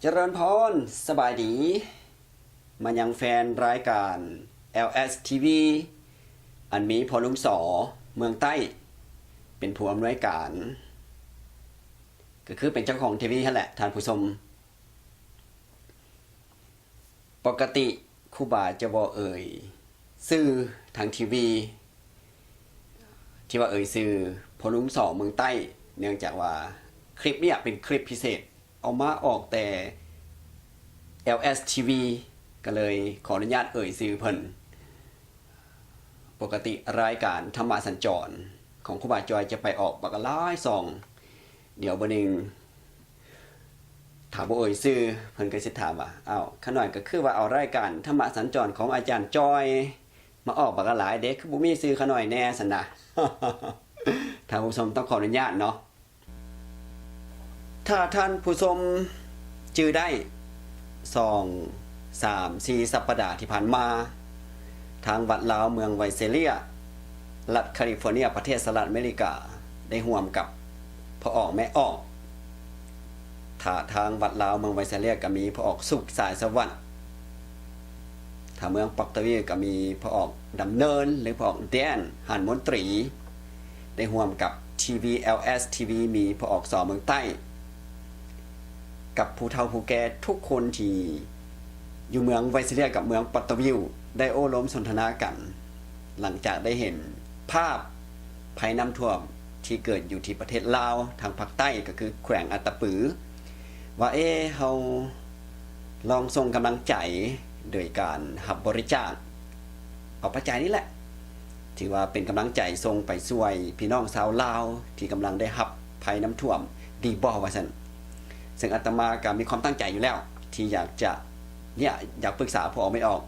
ຈະເລີນພອນ, ສະບາຍດີ ມາຍັງແຟນລາຍການ ແອລເອສ ທີ ວີ ອັນມີພໍ່ລຸງສໍ ເມືອງໃຕ້ ເປັນຜູ້ອຳນວຍການ ກໍຄືເປັນເຈົ້າຂອງທີວີຫັ້ນແຫຼະທ່ານຜູ້ຊົມ. ປົກກະຕິຄູບາຈະບໍ່ເອີ່ຍຊື່ທາງທີວີ ທີ່ວ່າເອີ່ຍຊື່ພໍ່ລຸງສໍເມືອງໃຕ້ ເນື່ອງຈາກວ່າຄລິບເນີ້ຍເປັນຄລິບພິເສດ ເອົາມາອອກແຕ່ ແອລເອສ ທີ ວີ ກໍເລີຍຂໍອະນຸຍາດເອີ່ຍຊື່ເພິ່ນ. ປົກກະຕິລາຍການທຳມະສັນຈອນຂອງຄູບາຈອຍຈະໄປອອກບັກຫຼາຍຊ່ອງ. ດຽວມື້ໜຶ່ງ ຖ້າບໍ່ເອີ່ຍຊື່ ເພິ່ນກໍຊິຖາມວ່າ, ອ້າວ, ຂ້ານ້ອຍກໍຄືວ່າເອົາລາຍການທຳມະສັນຈອນຂອງອາຈານຈອຍມາອອກບັກຫຼາຍເດ້, ຄືບໍ່ມີຊື່ຂ້ານ້ອຍແດ່ຊັ້ນນະ? ທ່ານຜູ້ຊົມຕ້ອງຂໍອະນຸຍາດເນາະ. ຖ້າທ່ານຜູ້ຊົມຈື່ໄດ້ ສອງ ສາມ ສີ່ ສັບປະດາທີ່ຜ່ານມາ, ທາງວັດລາວເມືອງໄວເຊເລຍ ລັດຄາລິຟໍເນຍ ປະເທດສະຫະລັດອາເມລິກາ ໄດ້ຮ່ວມກັບພໍ່ອອກແມ່ອອກ. ຖ້າທາງວັດລາວເມືອງໄວເຊເລຍກໍມີພໍ່ອອກສຸກ ສາຍສະຫວັດ, ຖ້າເມືອງປັອກເຕີວິວກໍມີພໍ່ອອກດຳເນີນ ຫຼື ພໍ່ອອກແດນ ຫານມົນຕີ, ໄດ້ຮ່ວມກັບທີວີ ແອລເອສ ທີວີ ມີພໍ່ອອກສໍເມືອງໃຕ້ ກັບຜູ້ເຖົ້າຜູ້ແກ່ທຸກຄົນທີ່ຢູ່ເມືອງໄວເຊເລຍກັບເມືອງປັອກເຕີວິວ ໄດ້ໂອ້ລົມສົນທະນາກັນ ຫຼັງຈາກໄດ້ເຫັນພາບໄພນ້ຳຖ້ວມທີ່ເກີດຢູ່ທີ່ປະເທດລາວ ທາງພາກໃຕ້ ກໍຄືແຂວງອັດຕະປື ວ່າ ເອ ເຮົາລອງສົ່ງກຳລັງໃຈໂດຍການຮັບບໍລິຈາກ ເອົາປັດໄຈນີ້ແຫຼະ ຖືວ່າເປັນກຳລັງໃຈສົ່ງໄປຊ່ວຍພີ່ນ້ອງຊາວລາວທີ່ກຳລັງໄດ້ຮັບໄພນ້ຳຖ້ວມດີບໍ່ ວ່າຊັ້ນ. ເຊິ່ງອາດຕະມາກໍມີຄວາມຕັ້ງໃຈຢູ່ແລ້ວ ທີ່ຢາກຈະ ເນີ້ຍ ຢາກປຶກສາພໍ່ອອກແມ່ອອກ,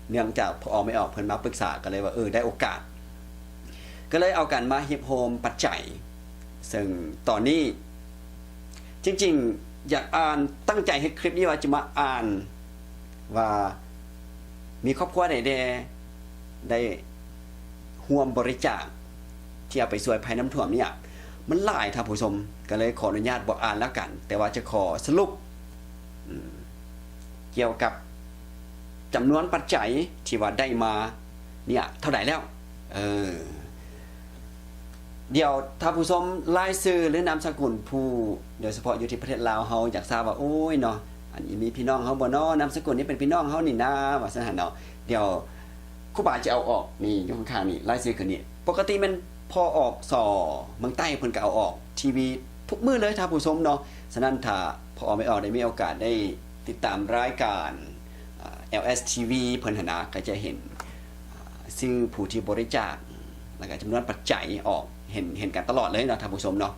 ເນື່ອງຈາກພໍ່ອອກແມ່ອອກເພິ່ນມາປຶກສາ ກໍເລີຍວ່າ ເອີ ໄດ້ໂອກາດ ກໍເລີຍເອົາກັນມາຮິບໂຮມປັດໄຈ. ເຊິ່ງຕອນນີ້ ຈິງໆ ຢາກອ່ານ, ຕັ້ງໃຈເຮັດຄລິບນີ້ວ່າຈະມາອ່ານວ່າມີຄອບຄົວໃດແດ່ໄດ້ຮ່ວມບໍລິຈາກທີ່ເອົາໄປຊ່ວຍໄພນ້ຳຖ້ວມນີ້ ມັນຫຼາຍທ່ານຜູ້ຊົມ, ກໍເລີຍຂໍອະນຸຍາດບໍ່ອ່ານແລ້ວກັນ, ແຕ່ວ່າຈະຂໍສະຫຼຸບ ອືມ ກ່ຽວກັບຈຳນວນປັດໄຈທີ່ວ່າໄດ້ມາເນີ້ຍເທົ່າໃດແລ້ວ. ເອີ ດຽວທ່ານຜູ້ຊົມລາຍຊື່ ຫຼື ນາມສະກຸນຜູ້ ໂດຍສະເພາະຢູ່ທີ່ປະເທດລາວເຮົາຢາກຊາບວ່າ ໂອ້ຍເນາະ ອັນນີ້ມີພີ່ນ້ອງເຮົາບໍ່ເນາະ, ນາມສະກຸນນີ້ເປັນພີ່ນ້ອງເຮົານີ້ນາ ວ່າຊັ້ນຫັ້ນເນາະ. ດຽວຄູບາຈະເອົາອອກ ນີ້ຢູ່ຂ້າງໆນີ້ ລາຍຊື່ຄືນີ້ ປົກກະຕິແມ່ນພໍ່ອອກສໍເມືອງໃຕ້ເພິ່ນກໍເອົາອອກທີວີທຸກມື້ເລີຍທ່ານຜູ້ຊົມເນາະ. ສະນັ້ນຖ້າພໍ່ອອກແມ່ອອກໄດ້ມີໂອກາດໄດ້ຕິດຕາມລາຍການ ອາ ແອລເອສ ທີວີ ເພິ່ນຫັ້ນນະ ກໍຈະເຫັນ ອາ ຊື່ຜູ້ທີ່ບໍລິຈາກ ແລ້ວກໍຈຳນວນປັດໄຈອອກ ເຫັນ ເຫັນກັນຕະຫຼອດເລີຍເນາະທ່ານຜູ້ຊົມເນາະ.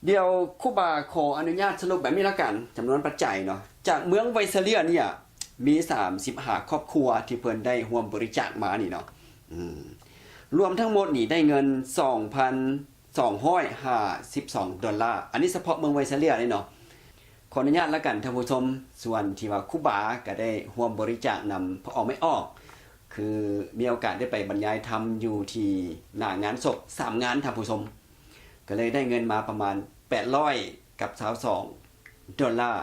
ດຽວຄູບາຂໍອະນຸຍາດສະຫຼຸບແບບນີ້ລະກັນ ຈຳນວນປັດໄຈເນາະ ຈາກເມືອງໄວເຊເລຍເນີ້ຍ ມີສາມສິບຫ້າຄອບຄົວທີ່ເພິ່ນໄດ້ຮ່ວມບໍລິຈາກມານີ້ເນາະ ອືມ ລວມທັງໝົດນີ້ໄດ້ເງິນສອງພັນສອງຮ້ອຍຫ້າສິບສອງໂດລາ. ອັນນີ້ສະເພາະເມືອງໄວເຊເລຍເດ້ເນາະ. ຂໍອະນຸຍາດລະກັນທ່ານຜູ້ຊົມ, ສ່ວນທີ່ວ່າຄູບາກໍໄດ້ຮ່ວມບໍລິຈາກນຳພໍ່ອອກແມ່ອອກ ຄືມີໂອກາດໄດ້ໄປບັນຍາຍທຳຢູ່ທີ່ໜ້າງານສົບສາມງານທ່ານຜູ້ຊົມ ກໍເລີຍໄດ້ເງິນມາປະມານແປດຮ້ອຍກັບຊາວສອງໂດລາ.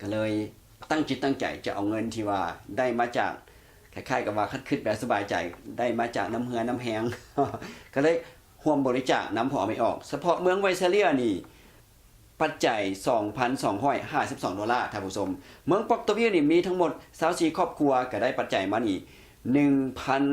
ກໍເລີຍຕັ້ງຈິດຕັ້ງໃຈຈະເອົາເງິນທີ່ວ່າໄດ້ມາຈາກ ຄ້າຍໆກັບວ່າຄັນຄິດແບບສະບາຍໃຈ ໄດ້ມາຈາກນ້ຳເຫື່ອນ້ຳແຮງ ກໍເລີຍຮ່ວມບໍລິຈາກນຳພໍ່ອອກແມ່ອອກ. ສະເພາະເມືອງໄວເຊເລຍນີ້ ປັດໄຈສອງພັນສອງຮ້ອຍຫ້າສິບສອງໂດລາທ່ານຜູ້ຊົມ. ເມືອງປັອກເຕີວິວນີ້ມີທັງໝົດຊາວສີ່ຄອບຄົວ ກໍໄດ້ປັດໄຈມານີ້ໜຶ່ງພັນ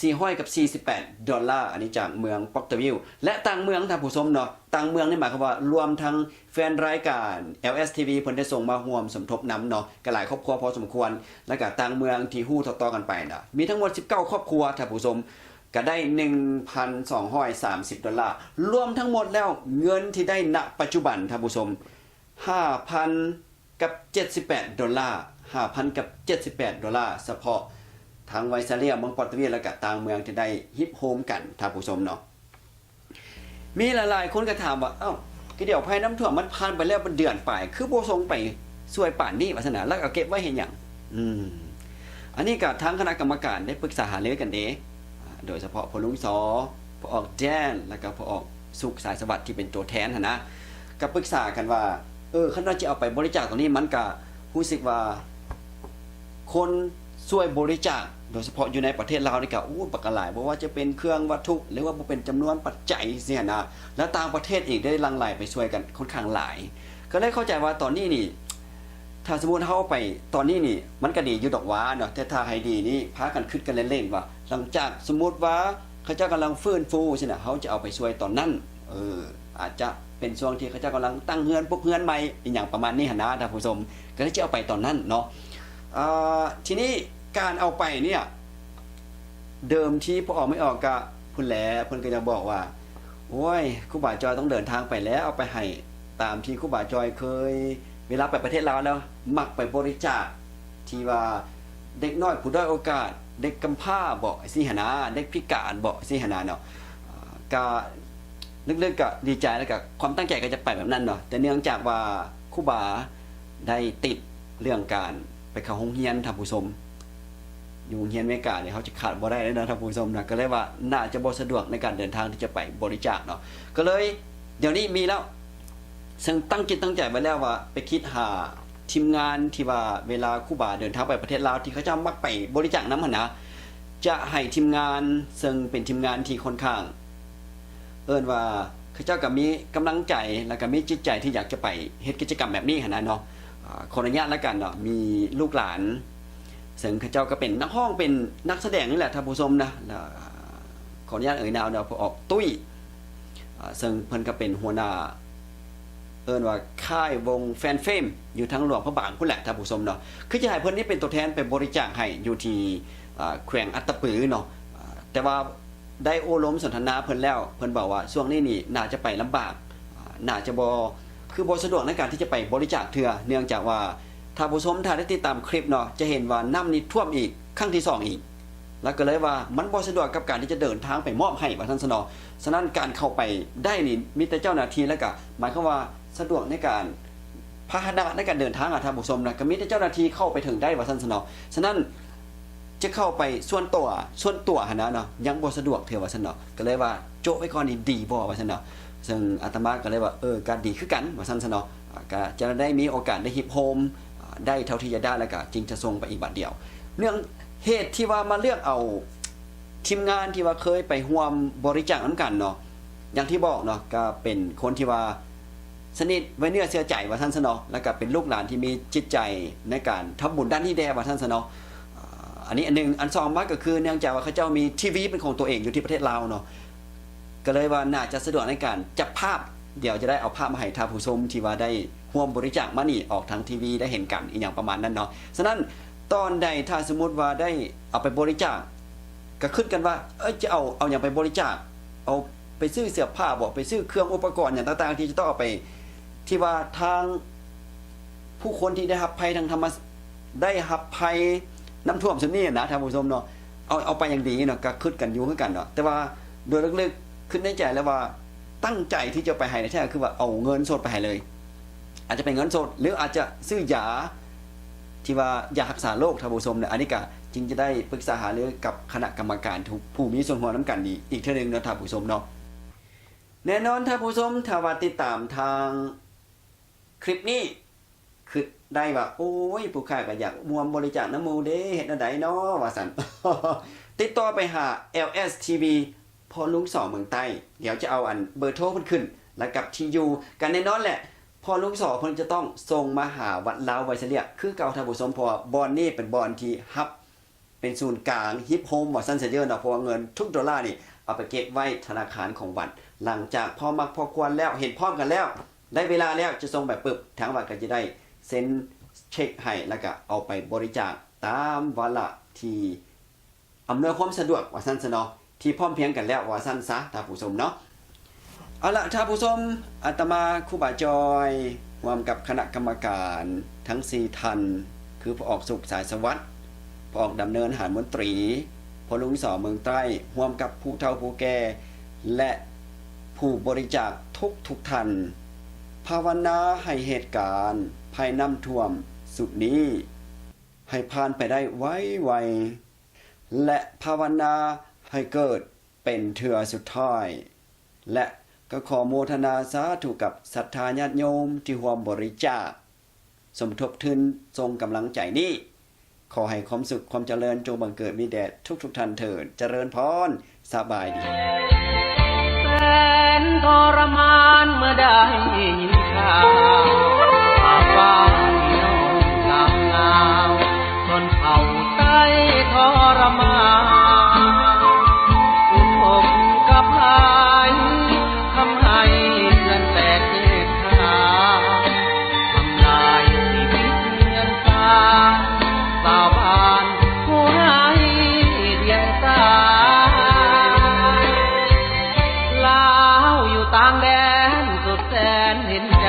ສີ່ຮ້ອຍກັບສີ່ສິບແປດໂດລາ ອັນນີ້ຈາກເມືອງປັອກເຕີວິວ ແລະ ຕ່າງເມືອງທ່ານຜູ້ຊົມເນາະ. ຕ່າງເມືອງນີ້ໝາຍຄວາມວ່າລວມທັງແຟນລາຍການ ແອລເອສ ທີວີ ເພິ່ນໄດ້ສົ່ງມາຮ່ວມສົມທົບນຳເນາະ ກໍຫຼາຍຄອບຄົວພໍສົມຄວນ ແລ້ວກໍຕ່າງເມືອງທີ່ຮູ້ຕໍ່ໆກັນໄປນະ ມີທັງໝົດສິບເກົ້າຄອບຄົວທ່ານຜູ້ຊົມ ກໍໄດ້ໜຶ່ງພັນສອງຮ້ອຍສາມສິບໂດລາ. ລວມທັງໝົດແລ້ວ ເງິນທີ່ໄດ້ນະປັດຈຸບັນທ່ານຜູ້ຊົມ ຫ້າພັນ ກັບເຈັດສິບແປດໂດລາ, ຫ້າພັນກັບເຈັດສິບແປດໂດລາ ສະເພາະທາງໄວເຊເລຍ ເມືອງປອດຕະເວຍ ແລ້ວກະຕ່າງເມືອງທີ່ໄດ້ຮິບໂຮມກັນທ່ານຜູ້ຊົມເນາະ. ມີຫຼາຍໆຄົນກໍຖາມວ່າ ເອົ້າ ກະດຽວໄພນ້ຳຖ້ວມມັນຜ່ານໄປແລ້ວເປັນເດືອນປາຍ ຄືບໍ່ສົ່ງໄປຊ່ວຍປານນີ້ວ່າຊັ້ນນະ ແລ້ວເອົາເກັບໄວ້ເຮັດຫຍັງ? ອືມ ອັນນີ້ກະທາງຄະນະກຳມະການໄດ້ປຶກສາຫາລືກັນເດ້ ໂດຍສະເພາະພໍ່ລຸງສໍ ພໍ່ອອກແດນ ແລ້ວກະພໍ່ອອກສຸກ ສາຍສະຫວັດ ທີ່ເປັນຕົວແທນຫັ້ນນະ ກໍປຶກສາກັນວ່າ ເອີ ຄັນວ່າຈະເອົາໄປບໍລິຈາກຕົງນີ້ ມັນກະຮູ້ສຶກວ່າຄົນຊ່ວຍບໍລິຈາກ ໂດຍສະເພາະຢູ່ໃນປະເທດລາວນີ້ກະ ໂອ້ ບັກຫຼາຍ ບໍ່ວ່າຈະເປັນເຄື່ອງວັດຖຸ ຫຼືວ່າບໍ່ເປັນຈຳນວນປັດໄຈຊີ້ຫັ້ນນະ ແລະ ຕ່າງປະເທດອີກໄດ້ຫຼັ່ງໄຫຼໄປຊ່ວຍກັນຄ່ອນຂ້າງຫຼາຍ. ກໍເລີຍເຂົ້າໃຈວ່າຕອນນີ້ນີ້ ຖ້າສົມມຸດເຮົາໄປຕອນນີ້ນີ້ ມັນກະດີຢູ່ດອກຫວາເນາະ ແຕ່ຖ້າໃຫ້ດີນີ້ ພາກັນຄິດກັນເຫຼັ້ນໆວ່າ ຫຼັງຈາກສົມມຸດວ່າເຂົາເຈົ້າກຳລັງຟື້ນຟູຊີ້ນະ ເຮົາຈະເອົາໄປຊ່ວຍຕອນນັ້ນ ເອີ ອາດຈະເປັນຊ່ວງທີ່ເຂົາເຈົ້າກຳລັງຕັ້ງເຮືອນປຸກເຮືອນໃໝ່ ອີ່ຫຍັງປະມານນີ້ຫັ້ນນະທ່ານຜູ້ຊົມ ກໍເລີຍຈະເອົາໄປຕອນນັ້ນເນາະ. ອ່າ ທີນີ້ການເອົາໄປເນີ້ຍ ເດີມທີພໍ່ອອກແມ່ອອກກະພຸ້ນແຫຼະ ເພິ່ນກໍຍັງບອກວ່າ ໂອ້ຍ ຄູບາຈອຍຕ້ອງເດີນທາງໄປແລ້ວ ເອົາໄປໃຫ້ຕາມທີ່ຄູບາຈອຍເຄີຍ ເວລາໄປປະເທດລາວແລ້ວ ມັກໄປບໍລິຈາກ ທີ່ວ່າເດັກນ້ອຍຜູ້ດ້ອຍໂອກາດ ເດັກກຳພ້າບໍ ຊີ້ຫັ້ນນະ ເດັກພິການບໍ ຊີ້ຫັ້ນນະເນາະ. ອ່າ ກະ ເລິກໆກະດີໃຈ ແລ້ວກະຄວາມຕັ້ງໃຈກໍຈະໄປແບບນັ້ນເນາະ ແຕ່ເນື່ອງຈາກວ່າຄູບາໄດ້ຕິດເລື່ອງການໄປເຂົ້າໂຮງຮຽນ ທ່ານຜູ້ຊົມ ຢູ່ໂຮງຮຽນເມການີ້ ເຮົາຈະຂາດບໍ່ໄດ້ເລີຍນະ ທ່ານຜູ້ຊົມນະ ກໍເລີຍວ່າໜ້າຈະບໍ່ສະດວກໃນການເດີນທາງທີ່ຈະໄປບໍລິຈາກເນາະ ກໍເລີຍ ດຽວນີ້ມີແລ້ວ ເຊິ່ງຕັ້ງຈິດຕັ້ງໃຈໄວ້ແລ້ວວ່າ ໄປຄິດຫາທີມງານທີ່ວ່າເວລາຄູບາເດີນທາງໄປປະເທດລາວ ທີ່ເຂົາເຈົ້າມັກໄປບໍລິຈາກນຳຫັ້ນນະ ຈະໃຫ້ທີມງານ ເຊິ່ງເປັນທີມງານທີ່ຄ່ອນຂ້າງ ເອີ້ນວ່າເຂົາເຈົ້າກໍມີກຳລັງໃຈ ແລ້ວກໍມີຈິດໃຈທີ່ຢາກຈະໄປເຮັດກິດຈະກຳແບບນີ້ຫັ້ນນະເນາະ. ອາ ຂໍອະນຸຍາດລະກັນເນາະ ມີລູກຫຼານ ເຊິ່ງເຂົາເຈົ້າກໍເປັນນັກຮ້ອງ ເປັນນັກສະແດງນີ້ແຫຼະທ່ານຜູ້ຊົມນະ ລະ ຂໍອະນຸຍາດເອີ່ຍນາມເນາະ ພໍ່ອອກຕຸ້ຍ ອາ ເຊິ່ງເພິ່ນກໍເປັນຫົວໜ້າ ເອີ້ນວ່າຄ້າຍວົງແຟນເຟມ ຢູ່ທາງຫຼວງພະບາງພຸ້ນແຫຼະທ່ານຜູ້ຊົມເນາະ ຄືຈະໃຫ້ເພິ່ນນີ້ເປັນຕົວແທນໄປບໍລິຈາກໃຫ້ຢູ່ທີ່ ອາ ແຂວງອັດຕະປືເນາະ ອາ ແຕ່ວ່າ ໄດ້ໂອ້ລົມສົນທະນາເພິ່ນແລ້ວ ເພິ່ນບອກວ່າຊ່ວງນີ້ນີ້ໜ້າຈະໄປລຳບາກ ໜ້າຈະບໍ່ ຄືບໍ່ສະດວກໃນການທີ່ຈະໄປບໍລິຈາກເທື່ອ ເນື່ອງຈາກວ່າທ່ານຜູ້ຊົມຖ້າໄດ້ຕິດຕາມຄລິບເນາະ ຈະເຫັນວ່ານ້ຳນີ້ຖ້ວມອີກຄັ້ງທີສອງອີກ ແລ້ວກໍເລີຍວ່າມັນບໍ່ສະດວກກັບການທີ່ຈະເດີນທາງໄປມອບໃຫ້ວ່າຊັ້ນຊະເນາະ. ສະນັ້ນການເຂົ້າໄປໄດ້ນີ້ມີແຕ່ເຈົ້າໜ້າທີ່ ແລ້ວກໍໝາຍຄວາມວ່າສະດວກໃນການ ພາຫະນະໃນການເດີນທາງອະ ທ່ານຜູ້ຊົມນະ ກໍມີແຕ່ເຈົ້າໜ້າທີ່ເຂົ້າໄປເຖິງໄດ້ວ່າຊັ້ນຊະເນາະ. ສະນັ້ນ ຈະເຂົ້າໄປສ່ວນຕົວ ສ່ວນຕົວຫັ້ນນະເນາະ ຍັງບໍ່ສະດວກເທື່ອວ່າຊັ້ນເນາະ ກໍເລີຍວ່າໂຈະໄວ້ກ່ອນນີ້ດີບໍ່ວ່າຊັ້ນເນາະ. ເຊິ່ງອາດຕະມາກໍເລີຍວ່າ ເອີ ກໍດີຄືກັນວ່າຊັ້ນຊະເນາະ ອາ ກໍຈະໄດ້ມີໂອກາດໄດ້ຮິບໂຮມ ອາ ໄດ້ເທົ່າທີ່ຈະໄດ້ ແລ້ວກໍຈຶ່ງຈະສົ່ງໄປອີກບາດດຽວ. ເລື່ອງເຫດທີ່ວ່າມາເລືອກເອົາທີມງານທີ່ວ່າເຄີຍໄປຮ່ວມບໍລິຈາກນຳກັນເນາະ ຢ່າງທີ່ບອກເນາະ ກໍເປັນຄົນທີ່ວ່າ ສະໜິດໄວ້ເນື້ອເຊື່ອໃຈວ່າຊັ້ນຊະເນາະ ແລ້ວກໍເປັນລູກຫຼານທີ່ມີຈິດໃຈໃນການທຳບຸນດ້ານນີ້ແດ່ວ່າຊັ້ນຊະເນາະ. ອາ ອັນນີ້ອັນໜຶ່ງ ອັນສອງມາກໍຄືເນື່ອງຈາກວ່າເຂົາເຈົ້າມີທີວີເປັນຂອງຕົວເອງຢູ່ທີ່ປະເທດລາວເນາະ ກໍເລີຍວ່າໜ້າຈະສະດວກໃນການຈັບພາບ ດຽວຈະໄດ້ເອົາພາບມາໃຫ້ທ່ານຜູ້ຊົມທີ່ວ່າໄດ້ຮ່ວມບໍລິຈາກມານີ້ອອກທາງທີວີໄດ້ເຫັນກັນ ອີ່ຫຍັງປະມານນັ້ນເນາະ. ສະນັ້ນຕອນໃດຖ້າສົມມຸດວ່າໄດ້ເອົາໄປບໍລິຈາກ ກໍຄິດກັນວ່າ ເອີ ຈະເອົາ ເອົາຫຍັງໄປບໍລິຈາກ ເອົາ ໄປຊື້ເສື້ອຜ້າບໍ ໄປຊື້ເຄື່ອງອຸປະກອນຫຍັງຕ່າງໆ ທີ່ຈະຕ້ອງເອົາໄປ ທີ່ວ່າທາງຜູ້ຄົນທີ່ໄດ້ຮັບໄພທາງທຳມະ ໄດ້ຮັບໄພນ້ຳຖ້ວມຊຸດນີ້ນະ ທ່ານຜູ້ຊົມເນາະ ເອົາ ເອົາໄປຢ່າງດີເນາະ ກໍຄິດກັນຢູ່ຄືກັນເນາະ. ແຕ່ວ່າໂດຍເລິກໆ ຄິດໃນໃຈແລ້ວວ່າ ຕັ້ງໃຈທີ່ຈະໄປໃຫ້ແທ້ ຄືວ່າເອົາເງິນສົດໄປໃຫ້ເລີຍ ອາດຈະເປັນເງິນສົດ ຫຼື ອາດຈະຊື້ຢາ ທີ່ວ່າຢາຮັກສາໂລກ ທ່ານຜູ້ຊົມເນາະ. ອັນນີ້ກະຈຶ່ງຈະໄດ້ປຶກສາຫາລືກັບຄະນະກຳມະການ ຜູ້ ຜູ້ມີສ່ວນຮ່ວມນຳກັນນີ້ອີກເທື່ອໜຶ່ງເນາະ ທ່ານຜູ້ຊົມເນາະ. ແນ່ນອນທ່ານຜູ້ຊົມ ຖ້າວ່າຕິດຕາມທາງຄລິບນີ້ ຄິດໄດ້ວ່າ ໂອ້ຍ ຜູ້ຂ້າກໍຢາກຮ່ວມບໍລິຈາກນຳໝູ່ເດ້ ເຮັດແນວໃດເນາະ ວ່າຊັ້ນ ຕິດຕໍ່ໄປຫາ ແອລແອັດທີວີ ພໍ່ລຸງສໍເມືອງໃຕ້ ດຽວຈະເອົາອັນເບີໂທເພິ່ນຂຶ້ນ ແລະ ກັບທີ່ຢູ່ ກໍແນ່ນອນແຫຼະ ພໍ່ລຸງສໍເພິ່ນຈະຕ້ອງສົ່ງມາຫາວັດລາວໄວຊະລຽ ຄືເກົ່າທ່ານຜູ້ຊົມ ເພາະວ່າບ່ອນນີ້ເປັນບ່ອນທີ່ຮັບເປັນສູນກາງຮິບໂຮມວ່າຊັ້ນຊະເດີເນາະ ເພາະວ່າເງິນທຸກໂດລານີ້ເອົາໄປເກັບໄວ້ທະນາຄານຂອງວັດ ຫຼັງຈາກພໍມັກພໍຄວນແລ້ວ ເຫັນພ້ອມກັນແລ້ວ ໄດ້ເວລາແລ້ວ ຈະສົ່ງໄປປຶບ ທາງວັດກໍຈະໄດ້ເຊັນເຊັກໃຫ້ ແລ້ວກໍເອົາໄປບໍລິຈາກຕາມວາລະທີ່ ອຳນວຍຄວາມສະດວກວ່າຊັ້ນຊະເນາະ ທີ່ພ້ອມພຽງກັນແລ້ວວ່າຊັ້ນຊະ ທ່ານຜູ້ຊົມເນາະ. ເອົາລະ ທ່ານຜູ້ຊົມ ອາດຕະມາ ຄູບາຈອຍ ຮ່ວມກັບຄະນະກຳມະການທັງສີ່ທ່ານ ຄື ພະອອກ ສຸກ ສາຍສະຫວັດ, ພະອອກ ດຳເນີນ ຫານມົນຕີ, ພໍ່ລຸງ ສໍເມືອງໃຕ້ ຮ່ວມກັບຜູ້ເຖົ້າຜູ້ແກ່ ແລະ ຜູ້ບໍລິຈາກທຸກໆທ່ານ ພາວະນາໃຫ້ເຫດການໄພນ້ຳຖ້ວມຊຸດນີ້ ໃຫ້ຜ່ານໄປໄດ້ໄວໆ ແລະ ພາວະນາໃຫ້ເກີດເປັນເທື່ອສຸດທ້າຍ ແລະ ກໍຂໍໂມທະນາສາທຸກັບສັດທາຍາດໂຍມທີ່ຮ່ວມບໍລິຈາກ ສົມທົບທຶນສົ່ງກຳລັງໃຈນີ້. ຂໍໃຫ້ຄວາມສຸກຄວາມຈະເລີນຈົ່ງບັງເກີດມີແດ່ທຸກໆທ່ານເທີ້ນ. ຈະເລີນພອນ. ສະບາຍດີ. ແສນທໍລະມານເມື່ອໄດ້ຍິນຂ່າວ ວ່າຟ້າພີ່ນ້ອງສາວລາວ ຊົນເຜົ່າໄທທໍລະມານ ອຸທົກກັບໄພ ທຳໃຫ້ເຮືອນແຕກແຍກຂາດ ທຳລາຍຊີວິດເຮືອນຊານ ຊາວບ້ານຜູ້ໄຮ້ດຽງສາ ລາວຢູ່ຕ່າງແດນສຸດແສນເຫັນໃຈ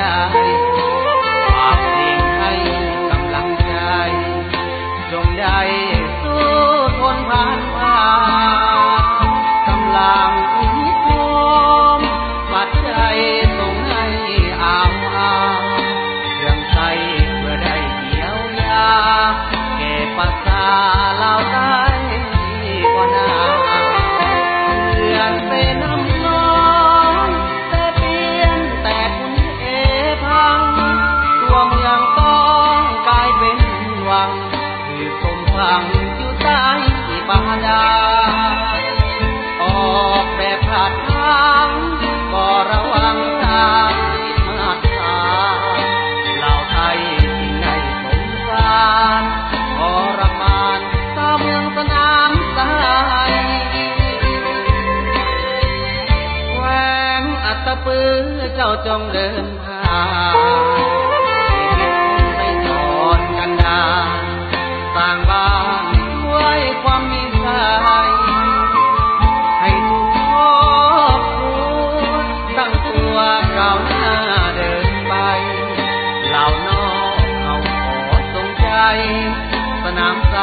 ຝາກເພງໃຫ້ກຳລັງໃຈ ຈົ່ງໄດ້ສູ້ທົນຜ່ານຜ່ານ ກຳລັງອຸດຮົມປັດໄຈສົ່ງໃຫ້ອາວອາ ເຄື່ອງໃຊ້ເພື່ອໄດ້ຢຽວຢາ ແກ່ປະຊາລາວໃຕ້ບໍ່ນາ ເຮືອນເຊນ້ຳນ້ອຍ ແຕ່ປ່ຽນແຕກຮຸນເອພັງ ຕົວເມືອງຕ້ອງກາຍເປັນວັງ ຖືກຖົມຝັງຢູ່ໃຕ້ບາດານ ອອກແບບທ່າທາງກໍລະວັງຕາມມາດຕາ ລາວໄທຈຶ່ງໄດ້ສົງສານ ທໍລະມານຊາວເມືອງສະໜາມໄຊ ແຂວງອັດຕະປື ເຈົ້າຈົ່ງເດີນ ຜ່ານ ຊີວິດຄົນໄທຕອນກັນດານ ສ້າງບ້ານດ້ວຍຄວາມມີໄຊ ໃຫ້ທຸກຄອບຄົວຕັ້ງຕົວກ້າວໜ້າເດີນໄປ ລາວນອກເຮົາຂໍຊົງໄຊ ສະໜາມໄຊ